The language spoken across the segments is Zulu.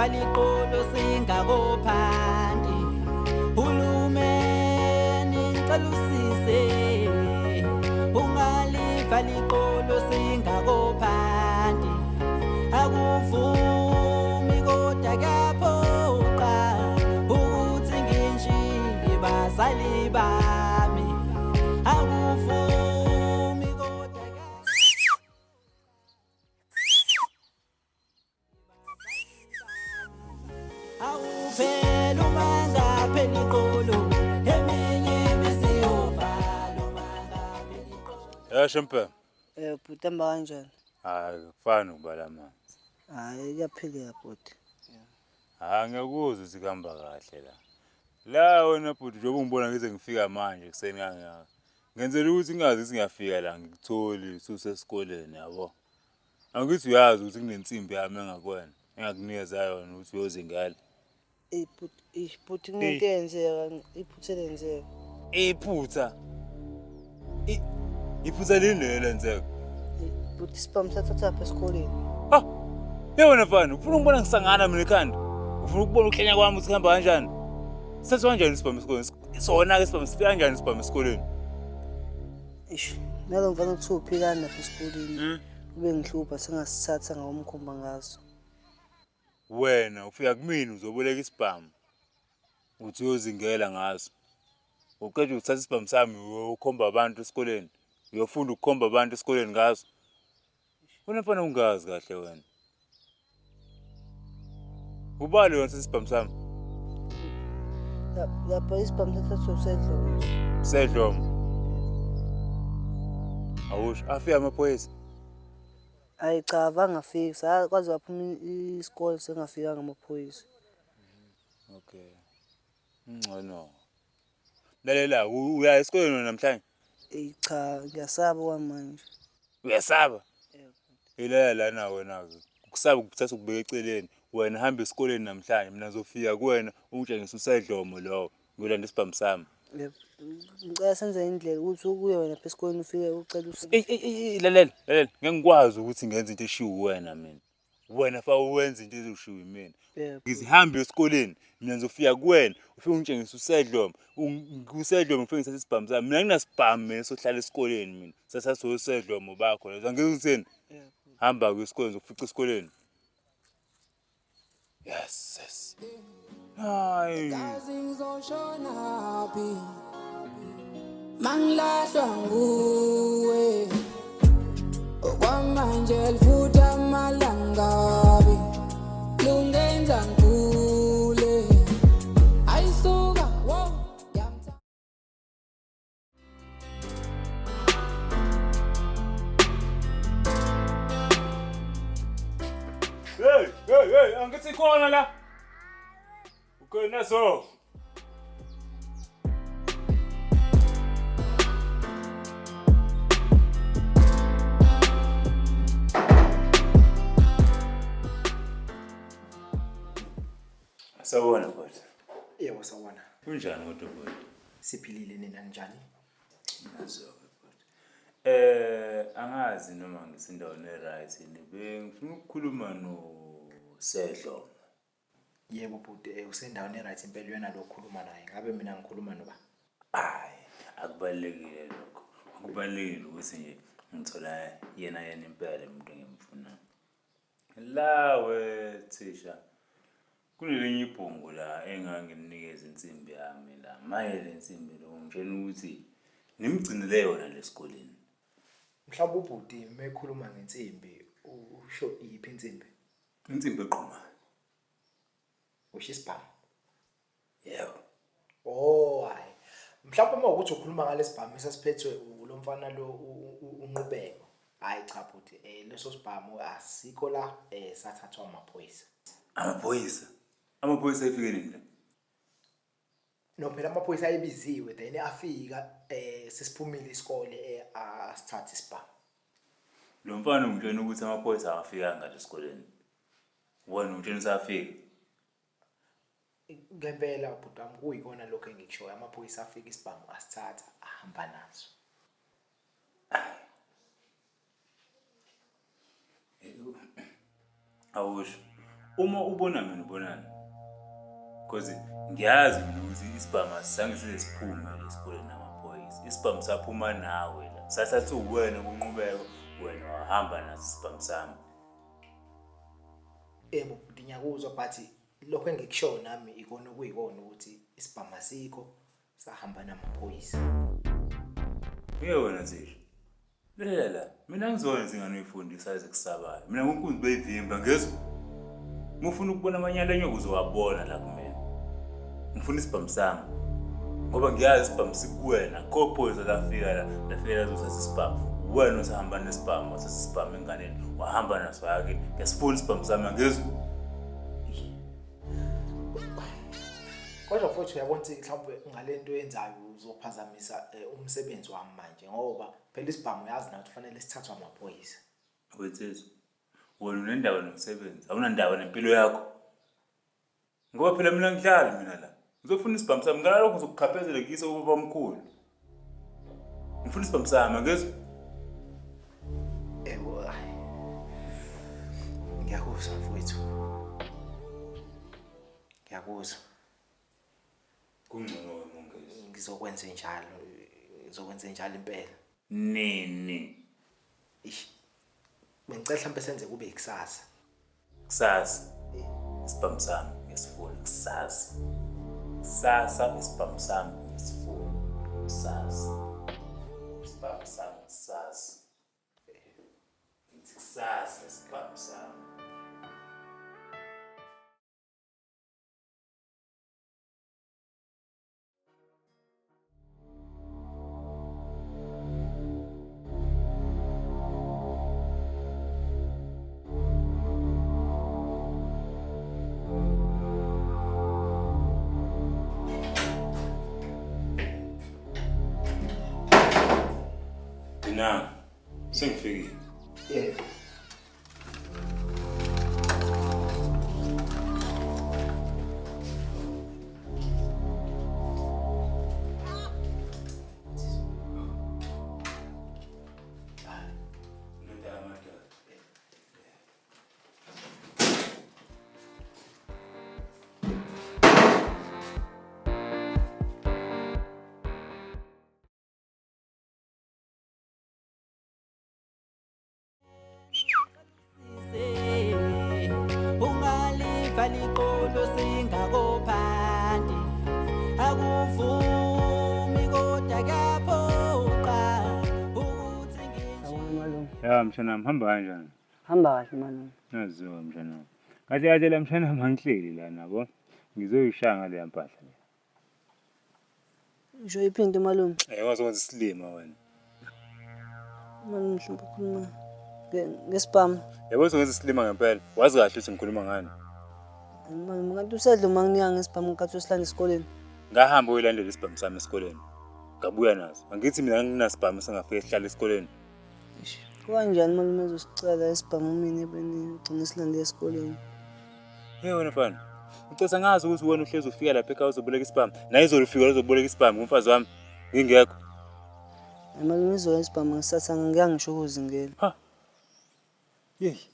Ungaliva liqolo singakophanti. Hulumeni ngicela usise. Ungaliva liqolo singakophanti. Akuvumi kodwa kuyaphoqa ukuthi ngishiye bazali bami. Akuvumi kodwa Awuphela uma ngaphela iqolo eminye imizi yovala uma ngaphela iqolo. Ya Shempe. Bhuti hamba kanjani? Hayi kufani ukubala amanzi. Hhayi kuyaphileka bhuti. Hayi ngiyakuzwa ukuthi kuhamba kahle la. La wena bhuti njengoba ungibona ngize ngifika manje ekuseni kangaka. Ngenzela ukuthi ngingazi ukuthi ngiyafika la ngikutholi ususesikoleni yabo. Angithi uyazi ukuthi kunensimbi yami engakuwena engakunikeza yona ukuthi uyozingela. Eyi bhuti, eish bhuti kunento eyenzeka, iphutha elenzeka. Iphutha. Iphutha lini lelo lenzeka? Eyi, Bhuti isibhamu sathathaphi esikoleni? Ha! Hey wena mfana, ufuna ukubona ngisangana mina ekhanda? Ufuna ukubona ukuhlenya kwami ukuthi kuhamba kanjani? Sithathwa kanjani isibhamu esikoleni? Sona-ke isibhamu sifika kanjani isibhamu esikoleni? Eish, nalo mfana kuthiwa uphikani lapha esikoleni. Ube ngihlupha sengasithatha ngawumkhomba ngaso. Wena ufika kumina uzoboleka isibhamu. Uthi uyozingela ngaso. Uqeda uthatha isibhamu sami uyokhomba abantu esikoleni. Uyofunda ukukhomba abantu esikoleni ngaso. Wena mfana ungazi kahle wena. Ubani wena sisibhamu sami? Lapha isibhamu sathathwa uSedlomo. Sedlomo. Awusho afika amaphoyisa. Hayi cha bangafiki, sakwaze waphuma isikole sengafikanga amaphoyisa. Okay. Ngcono. Lalela uya esikoleni wena namhlanje? Eyi cha ngiyasaba kwamanje. Uyasaba? Yebo. Ilala lana wena-ke. Ukusaba ukuthatha ukubeka eceleni. Wena hamba esikoleni namhlanje, mina ngizofika kuwena ungitshengise usedlomo lowo. Ngiyolanda isibhamu sami. Yebo. Ngicela senze indlela ukuthi ukuye wena lapha esikoleni ufike ucele usizo. Eyi eyi eyi lalela, lalela. Ngeke ngikwazi ukuthi ngenze into eshiwo uwena mina. Wena fa uwenza into ezoshiwo yimina. Yebo. Ngizihambe esikoleni, mina ngizofika kuwena, ufike ungitshengise usedlomo. Usedlomo ngifike ngithathe isibhamu sami. Mina nginasibhamu mina sohlala esikoleni mina. Sathatha usedlomo bakho. Angeke ngitheni? Yebo. Hamba-ke esikoleni, ngizokufica esikoleni. Yes, yes. Hayi. Kazi ngizoshonaphi mangilahlwa nguwe okwamanje lifutha amalangabi lungenza ngigule ayisuka wo ngiyamthanda. Hey, hey, hey, angithi khona la. Ukhona so. Sawubona bhuti. Yebo sawubona. Kunjani kodwa bhuti? Siphilile nina njani? Nazo-ke bhuti. Angazi noma ngisendaweni e-right yini. Bengifuna ukukhuluma noSedlomo. Yebo bhuti, usendaweni e-right impela uyena lo okhuluma naye. Ngabe mina ngikhuluma noba? Hhayi, akubalulekile lokho. Okubalulekile ukuthi nje ngithola yena yena impela umuntu engimfunayo. Lawe thisha, kunelinye ibhungu la engangilinikeza insimbi yami la. Maye le nsimbi lo ngitshela ukuthi nimgcinele yona lesikoleni. Mhlawumbe ubhuti uma ekhuluma ngensimbi usho iyiphi insimbi? Insimbi eqhumayo. Usho isibhamu? Yebo. Oh hayi. Mhlawumbe uma ukuthi ukhuluma ngalesibhamu esasiphethwe lo mfana lo uNqubeko. Hayi cha bhuti, leso sibhamu asikho la sathathwa amaphoyisa. Amaphoyisa? Amaphoyisa efike nini la? No phela amaphoyisa ayebiziwe then afika sesiphumile isikole asithatha isibhamu. Lo mfana ungitshena ukuthi amaphoyisa awafikanga la esikoleni. Wena ungitshena ukuthi afika. Ngempela bhuti wami kuyikona lokho engikushoyo, amaphoyisa afika isibhamu asithatha ahamba naso. Awusho. Uma ubona mina ubonani? Because ngiyazi mina ukuthi isibhamu asizange size siphume esikoleni namaphoyisa. Isibhamu saphuma nawe la. Sathatha uwena kunqubeko, wena wahamba naso isibhamu sami. Yebo bhuti ngiyakuzwa but lokho engikushoyo nami ikona okuyikona ukuthi isibhamu asikho sahamba namaphoyisa. Uye wena Zisha. Lalela la, mina ngizona izingane uyifundisa ezikusabayo. Mina ngunkunzi beyivimba ngezwa. Uma ufuna ukubona amanyala enyoka uzowabona la kumina. Ngifuna isibhamu sami. Ngoba ngiyazi isibhamu sikuwena. Akukho phoyisa lafika la, lafika lazothatha isibhamu. Wena osahamba nesibhamu, wathatha isibhamu enganeni, wahamba naso waya kini. Ngiyasifuna isibhamu sami angizwa. Kodwa mfowethu uyabona ukuthi mhlawumbe ngale nto oyenzayo uzophazamisa umsebenzi wami manje ngoba phela isibhamu uyazi nawe ukuthi kufanele sithathwe amaphoyisa. Wensizwa, wena unendaba nomsebenzi, awunandaba nempilo yakho. Ngoba phela mina ngihlali mina la. Ngizofuna isibhamu sami, ngalokho ngizokukhaphezela ngiyise kubabamkhulu. Ngifuna isibhamu sami, angizwa? Yebo, ayi. Ngiyakuzwa mfowethu. Ngiyakuzwa. Kungcono wena ungezwa. Ngizokwenza njalo. Ngizokwenza njalo impela. Nini? Ish. Bengicela mhlawumbe senze kube ikusasa. Kusasa. Isibhamu sami ngisifuna kusasa. Kusasa isibhamu sami ngisifuna kusasa. Isibhamu sami kusasa. Ngithi kusasa isibhamu sami. Mina sengifikile. Yebo. Ndoda yamadoda. Ungalifa liqolo singakophanti akuvumi kodwa kuyaphoqa ukuthi ngisho Sawubona malume. Ya mshanami hamba kanjani? Hamba kahle malume. Naziwa mshanami. Kahle kahle la mshanami angihleli la nabo. Ngizoyishaya ngaleya mpahla le. Usho iphi into malume? Eh wazokwenza isilima wena. Malume mhlawumbe ukhuluma ngesibhamu. Yabo uzokwenza isilima ngempela. Wazi kahle ukuthi ngikhuluma ngani. Malume kanti usedla uma nginika ngesibhamu ngenkathi usilanda esikoleni. Ngahamba uyilandela isibhamu sami esikoleni. Ngabuya naso. Angithi mina nginasibhamu sengafika sihlala esikoleni. Eish, Kukanjani malume ezosicela isibhamu mina ebeni ugcine silande esikoleni? Hey wena mfana. Ucesa ngazi ukuthi wena uhlezi ufika lapha ekhaya uzoboleka isibhamu. Naye izolufika uzoboleka isibhamu kumfazi wami. Ngingekho. Hayi malume izolo isibhamu ngisatha ngeke ngisho ukuzingela. Ha. Yeyi.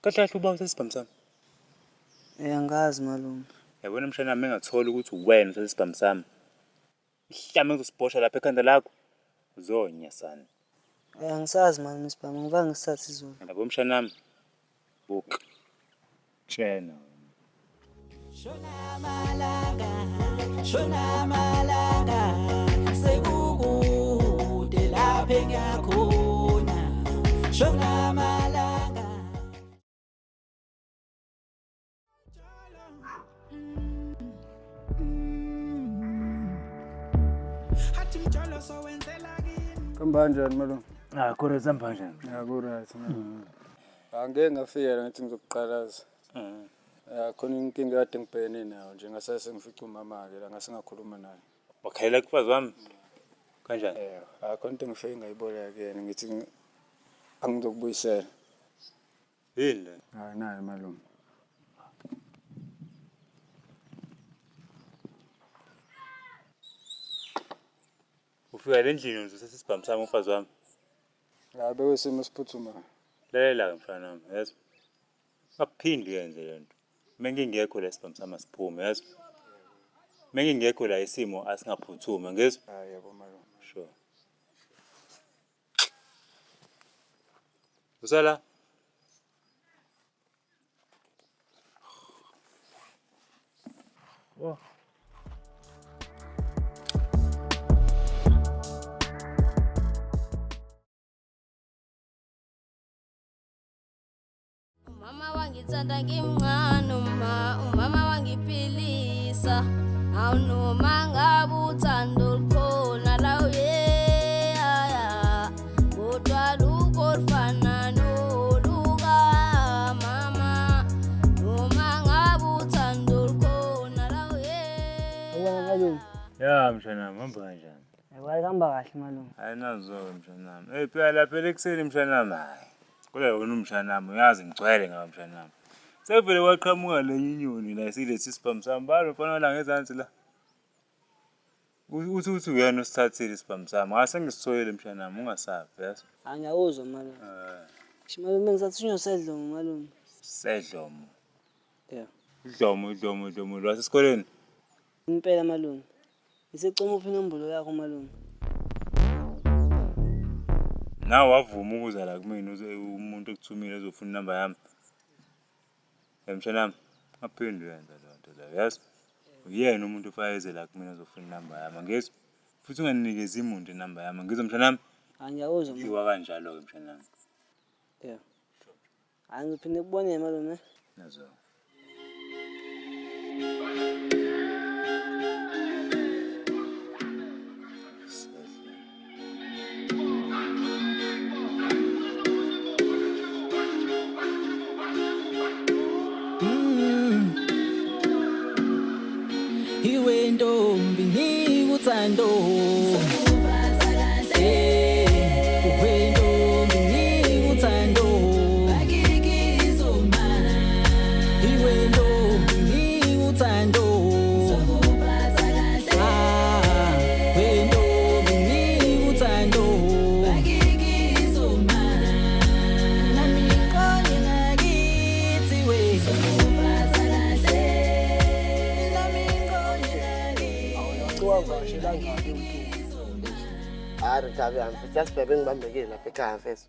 Kahle kahle uba uthatha isibhamu sami. Eh angazi malume. Yabona mshana wami engathola ukuthi wena uthatha isibhamu sami. Ihlame ngizosibosha lapha ekhanda lakho. Uzonya sana. Eh angisazi malume isibhamu ngivanga ngisithathe izolo. Yabo mshana wami. Buka. Tshena wena. Shona malanga, shona malanga, sekukude lapha engiyakhona. Shona malanga. Hamba kanjani malume? Ah, kore sihamba kanjani? Ya ku-right malume. Angeke ngafika la ngithi ngizokuqalaza. Ya khona inkinga kade ngibhekene nayo nje ngasese ngifica umama-ke la ngase ngakhuluma naye. Wakhalela kufazi wami. Kanjani? Eh, akho into engifike ngayiboleka kuyena ngithi angizokubuyisela. Yini le? Hayi nayo malume. Ufika le ndlini uzothatha isibhamu sami umfazi wami. La bekuyisimo esiphuthumayo. Lalela-ke mfana wami, yazi. Ungaphindi uyenze le nto. Uma ngingekho la isibhamu sami asiphume, yazi? Uma ngingekho la isimo asingaphuthumi, angizwa? Hayi yebo malume. Sure. Usala? Oh. Umama wangithanda ngimncane umama wangiphilisa awunoma ngabe uthando lukhona la uye kodwa lukho lufana noluka mama noma ngabe uthando lukhona la uye. Ubona malume. Ya mshanami, hamba kanjani? Hayi kuhamba kahle malume. Hayi nazo-ke mshanami. Hey phela lapha ekuseni mshanami hayi. Kodwa wena umshanami uyazi ngigcwele ngawe mshanami. Sevele waqhamuka lenye inyoni la isilethi isibhamu sami. Balo mfana la ngezansi la. Uthi uyena osithathile isibhamu sami. Ngase ngisitholile mshanami ungasabi yazi. Hayi ngiyakuzwa malume. Eh, Ngisho malume ngisathunywa uSedlomo malume. Sedlomo. Yeah. Idlomo idlomo idlomo lwasesikoleni. Impela malume. Ngisecoma uphi inombolo yakho malume. Nawe wavuma ukuza la kumina uze umuntu ekuthumile ezofuna inamba yami. Hey mshanami, ungaphindi uyenze leyo nto leyo yazi. Uyena umuntu ofanele eze la kumina ezofuna inamba yami, angizwa? Futhi unganikezi muntu inamba yami, angizwa mshanami? Hayi ngiyakuzwa malume. Iwa kanjalo-ke mshanami. Yeah. Hayi ngiphinde kubone malume. Nazo. Iwe ntombi ngikuthando iwe ntombi ngikuthando iwe ntombi ngikuthando we ntombi ngikuthando nami ngiqonye ngakithi we nami ngiqonye ngakithi. Wavakashela ngaphi umntu? Hayi Nthabi yami mfethu, yasibhebe ngibambekile lapha ekhaya mfethu.